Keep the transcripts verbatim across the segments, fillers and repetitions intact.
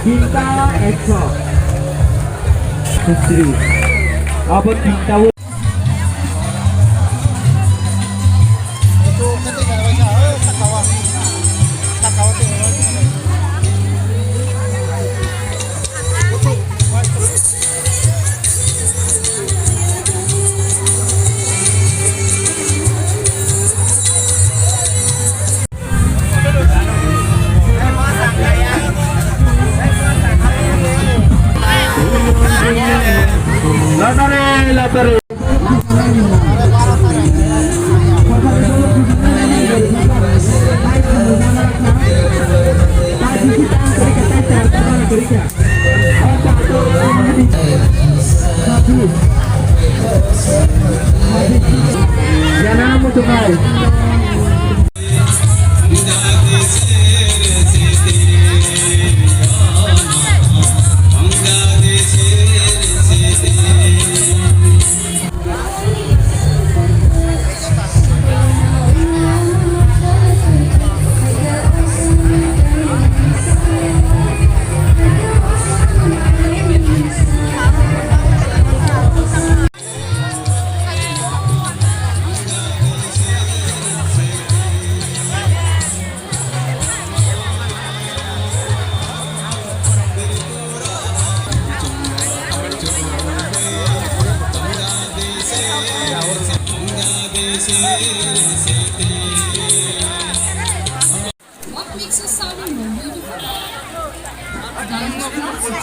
Tinta ekso. Abo tinta o. Latare, latare. Jana mutukai. What makes you sound more beautiful? Dance classes.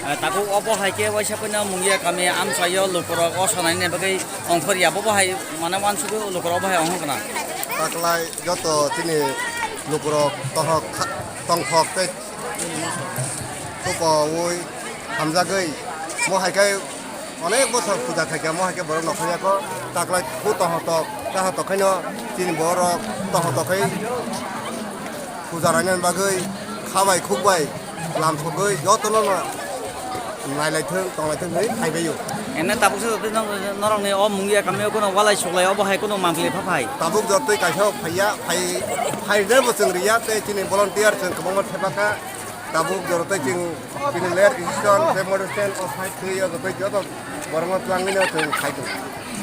Ah, tabuk obo hai khe waisa puino Mungia kami amchaio lukurok o sanani bagwi ongkhorya, bobo hai mane uansukgwi lukurok obo hai ongkhorna. Taklai joto chini lukurok tohok kha-, tongthok tei tupaui hamjagwi mo hai khe onek bosor puja khaikha, mo hai khe borok nokhorya kho. Taklai bo tongthok, tongthok khaino chini borok tongthok khai puja rainani bagwi khabai khukbai lamsogwi jotono no nailaithwng tonglaithwng hwnwi phaibaio. Ene tabuksa joto norokni o Mungia kamio kheno walai suklai obo hai kheno mantli pha phai. Tabuk jotoi kaisa phaiya, phai, phainai bo chwng riya tei chini volunteer chwng kwbangma thepakha. Tabuk jotoi chwng chini layer decision tei model stand o side thwiyo jotoi joto borokno twlangwino chwng khaitong.